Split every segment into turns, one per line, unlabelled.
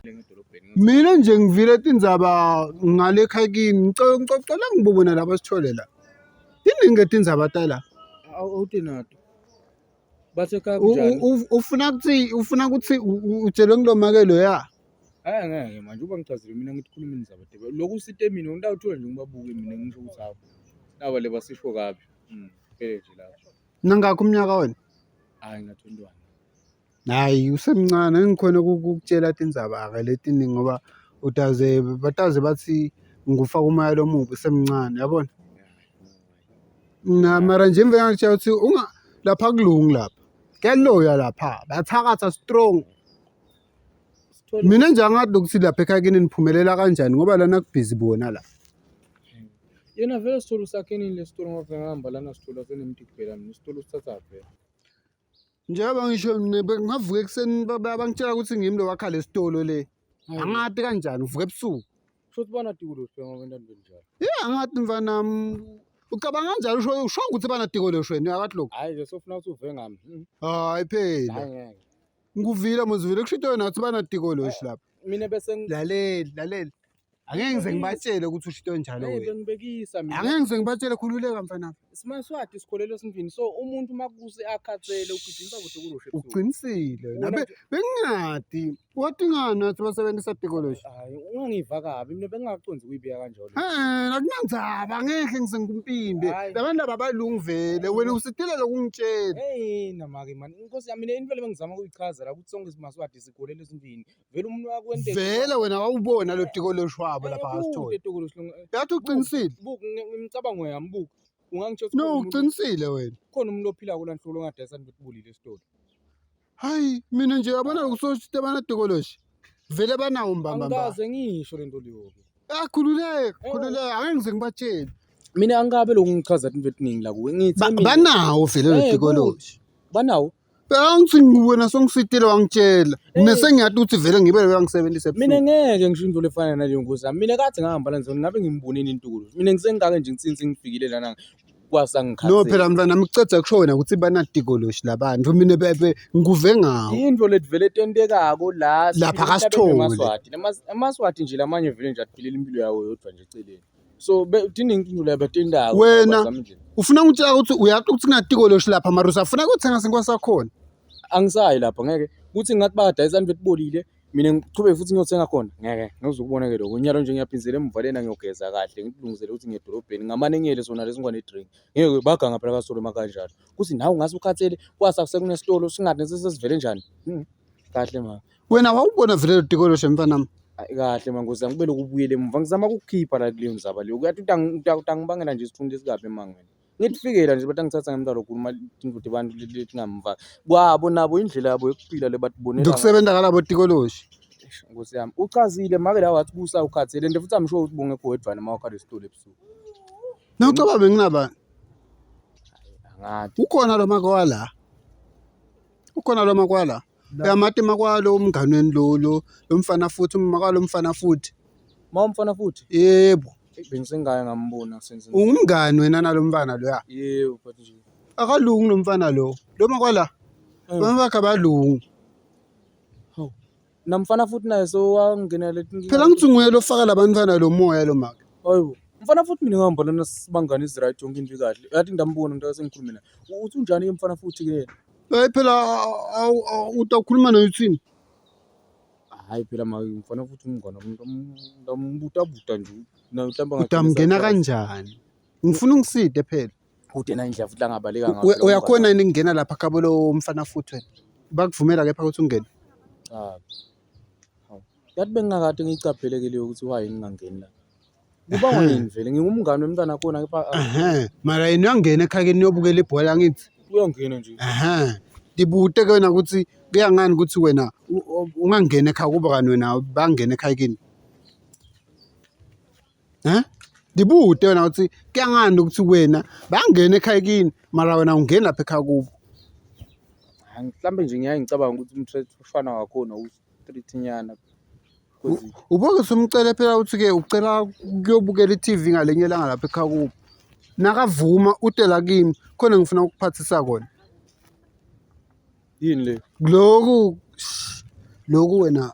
Ngedolobheni.
Mina nje ngivile tindzaba ngale ekhaya kimi, ngicela ngicela ngibubona laba sithole la. Tiningi tindzaba tala.
Awuti nato. Bathe ekhaya kunjani?
Ufuna ukuthi ufuna ukuthi utshelwe ngilomake loya.
Hayi ngeke manje uba ngichazile mina ngithi khuluma indaba debe. Lokhu usite mina ngitawuthola nje ngibabuke mina ngisho ukuthi hawu. Naba le basisho kabi. Phele nje lapho.
Nangakho umnyaka wena?
Hayi ngina 21.
Hhayi usemncane angikhona ukukutshela tindzaba-ke letiningi ngoba utaze bataze bathi ngikufaka umoya lomubi usemncane yabona. Na mara nje emva ngakutshela ukuthi unga lapha akulungi lapha. Kuyaloywa lapha bathakatha strong. Mina nje angazi ukuthi lapha ekhaya kini niphumelela kanjani ngoba lana kubhizi bona la.
Yena vele sitolo sakhe nini lesitolo ngoba ngihamba lana sitolo senemti kuphela mina isitolo sithatha vele.
Njengoba ngisho mina bengavuka ekuseni bangitshela ukuthi ngimi lo wakha lesitolo le. Angati kanjani uvuka ebusuku.
Kusho ukuthi banatiko lo ngoba intando benjalo.
Yeah, angathi mfana ucabanga kanjani usho usho ukuthi banatiko lo shweni akathi lokho.
Hayi nje sofuna ukuthi uve ngami.
Hayi phela.
Hayi ngeke.
Ngikuvile muzivile kusho into wena ukuthi banatiko lo lapha.
Mina bese
Lalela, lalela. Angeke ngize ngibatshele ukuthi usho into enjalo
Hey
wena.
bengibekisa mina.
Angeke ngize ngibatshele khululeka mfana.
Simaswati sikholelwa esintwini so umuntu makuse akhathele ugijimisa kude kulosho ebusuku.
Uqinisile wena.
Wena
Bengingadi. Wathi ngani wathi basebenzisa tikoloshi?
Hayi ungangiva kabi mina bengingaconzi ukuyibeka kanjalo.
Eh, akunandzaba angeke ngize ngikumpimbe.
Hhayi.
Labantu laba balungi vele. Wena usitile lokungitshela.
Hey namake man inkosi yami mina into le bengizama ukuyichaza la ukuthi sonke simaswati sikholelwa esintwini. Vele umuntu wakwente
Vele wena wawubona lo tikoloshi wabo lapha kasithole. Yathi uqinisile.
Buka imicabango yami buka. Ungangitshela ukuthi
No,
khona umuntu-
uqinisile wena.
khona umuntu ophila kulanhlolo ongadayisa into ebolile esitolo.
Hayi, mina nje yabona lokusosho banatikoloshi. Vele banawo mbamba mbamba.
Angikaze ngisho lento leyo ke.
Ah, khululeka, khululeka. Angeke ngize ngibatshele.
Mina angikabe lokhu ngichaza into etiningi la kuwe. Ngithi mina
Banawo vele lo
Eh,
tikoloshi.
banawo.
Angithi wena songisitile wangitshela. Mina sengiyati ukuthi vele ngibe uyangisebenzisa
Mina
ebusuku.
ngeke ngisho into lefana naleyo nkosi yami. Mina kade ngahamba la ngizona ngabe ngimbonile intukulo. Mina ngisengake nje ngitsinsi ngifikile lana kwasa
No
ngikhathele.
phela mntwana ngiceda kusho wena ukuthi banatikoloshi labantu mina bebe ngikuve ngawo.
Into leti vele tentekako la
Lapha
siphila
akasitholi.
emhlabeni wemaSwati. AmaSwati nje lamanye vele nje aphilela impilo yawo yodwa nje eceleni. So tiningi into labatentako.
Wena-
bazama indlela.
Ufuna ngitshela ukuthi uyazi ukuthi kunatikoloshi lapha mara usafuna ukuthenga sinkwa sakhona.
Angisayi lapha ngeke. Kuthi ngathi bayadayisa into etibolile mina ngiqhubeke futhi ngiyothenga khona. Ngeke ngizukubona ke lokho. Nyalo nje ngiyaphinzela emuva lena ngiyogeza kahle ngilungisele ukuthi ngiye edolobheni. Ngamane ngiyele sona lesi ngwane drink. Ngeke baganga phela kasolo makanjalo. Kuthi nawe ungase ukhathele kwasa sekunesitolo singathi sesivele njani. Kahle ma.
Wena wawubona vele lo tikoloshi mfana.
Hayi, Kahle ma nkosi yami kube lokhu ubuyele emuva ngizama ukukukhipha la kuleyo ndzaba leyo. Uyathi utangibangela nje isithunzi esikabi emangweni. Ngithi fikela nje bathi angithatha ngemntwana okhuluma tintfo tebantu letingamva. Kwabo nabo indlela yabo yokuphila le batibonela.
Ndokusebenza kalabo tikoloshi.
Eish, Nkosi yami uchazile make la wathi kusa ukhathele and futhi I'm sure ukuthi bongekho wedwana uma wakhala esitolo ebusuku.
Nawucaba benginabani?
Angathi
Ukhona lo makwala. Ukhona lo makwala. Uyamati makwalo umnganweni lo lo lo mfana futhi makwalo mfana futhi.
ma umfana futhi
Yebo.
eyi, bengisengaya ngambona senze.
Ungumngani wena nalo mfana loya.
Yebo but nje.
Akalungi lo mfana lo. Lo makwala. Bama bakhe abalungi.
Namfana futhi naye so wangena leti
Phela ngithi nguye lofaka labantwana lo moya lo make.
Hayibo. Mfana futhi mina ngihamba lana sibangani is right yonke into ikahle. Yathi ngidambona into sengikhulume naye. Uthi unjani ke mfana futhi ke yena?
Hayi phela utakhuluma naye uthini?
Hayi phela ma mfana futhi umngane wami ndambuta-buta nje. Na mhlawumbe
Utamngena kanjani? Ngifuna ungiside phela.
Kude na indlela futhi angabaleka ngayo.
Uyakhona yini ukungena lapha khabo lo mfana futhi wena? Bakuvumela kepha ukuthi ungene.
Cha. Hawu. Yathi bengingakade ngiyicaphele ke leyo ukuthi why ngingangeni la. Kubangwa yini vele? Ngingumngane wemntwana khona kepha
Ehhe, mara yena uyangena ekhaya niyobukela ibhola ngithi.
uyangena nje.
Ehhe. Ngibute ke wena ukuthi kuya ngani ukuthi wena ungangena ekhaya kuba kani wena bangena ekhaya kini. Eh? Ngibute wena ukuthi kuya ngani ukuthi wena bangena ekhaya kini mara wena ungeni lapha ekhaya kubo.
Hayi, Mhlambe nje ngiyaye ngicabanga ukuthi umthetho ufana wakhona u-street nyana.
Uboke sumcele phela ukuthi-ke ucela kuyobukela i-TV ngalenye ilanga lapha ekhaya kubo. Nakavuma ute la kimi khona ngifuna ukuphathisa kona.
Yini le?
Lokhu lokhu wena.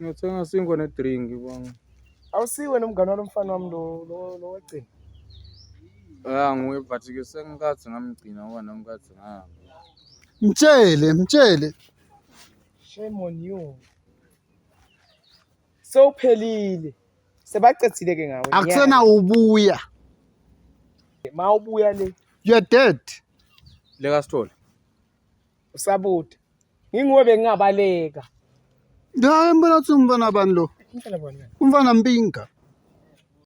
Ngiyothenga sinkwa ne-drink bang.
Awusiwe nomngane walo mfana wami lo lo lo wegcina.
Ya nguye but ke sengikathi ngamgcina ngoba nami kathi ngihamba.
Mtshele, mtshele.
Shame on you. Sewuphelile. Sebacedzile ke ngawe.
Akusena ubuya.
Ma ubuya le
You're dead.
Leka sithole.
usabuda. Nginguwe bengingabaleka.
Hayi mbona uthi umfana bani lo?
Umfana bani wena?
Umfana Mpinga.